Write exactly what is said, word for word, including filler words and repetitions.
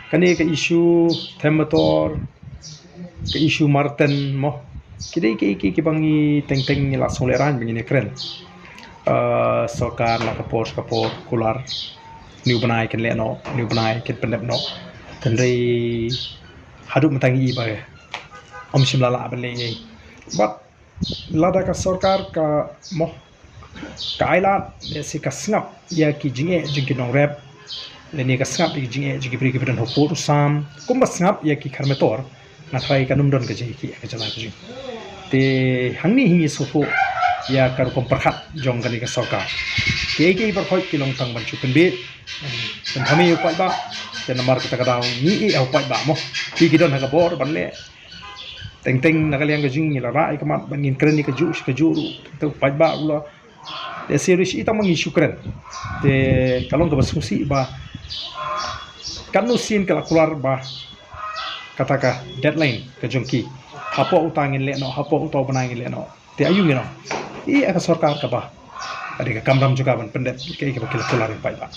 Kane ka issue Them Metor, ka issue Marten mo. Ki dei ki, ki, ki ba ngi teng teng ngi la sngewlehrain ba ngin ïakren. Uh, sorkar la ka por ka por kular. Une u bnai kin leh noh, une u bnai kin pyndep noh. Hynrei haduh mynta ngi i ba ym shym la lah ban leh ei. Bad lada ka sorkar ka mo, ka ailad, lehse ka sngap ïa ki jingeh jong ki nongrep, lane ka sngap ïa ki jingeh jong ki briew kiba don hapoh u sam, kumba sngap ïa ki Khar Metor, nga tharai kan ym don ka jingïakhih ha ka jylla ka jong ngi. Te hangne hi ngi sngewthuh ïa ka rukom pyrkhat jong kane ka sorkar. Kiei kiei baroh ki long tang ban shu pynbiej, pynthame ïa u paidbah. Te namar kata ka daw ngi ïeh ha u paidbah mo. Ki, ki don ha ka bor ban leh. Teng teng na ka liang ka jong ngi la rah ïa ka mat ba ngin kren ïa kajuh shi kajuh ruh, teng teng u paidbah u la, lehse ruh shi tang ba ngin shu kren. Te ka long kaba sngewsih ba katno sien ka la kular ba kata ka deadline ka jong ki, hapoh uta ngin leh noh, hapoh uta u bnai ngin leh noh. Te aïu ngin ong? Ïeh ha ka sorkar kaba ka dei ka kamram jong ka ban pyndep ïa kaei kaba ki la kular ïa u paidbah.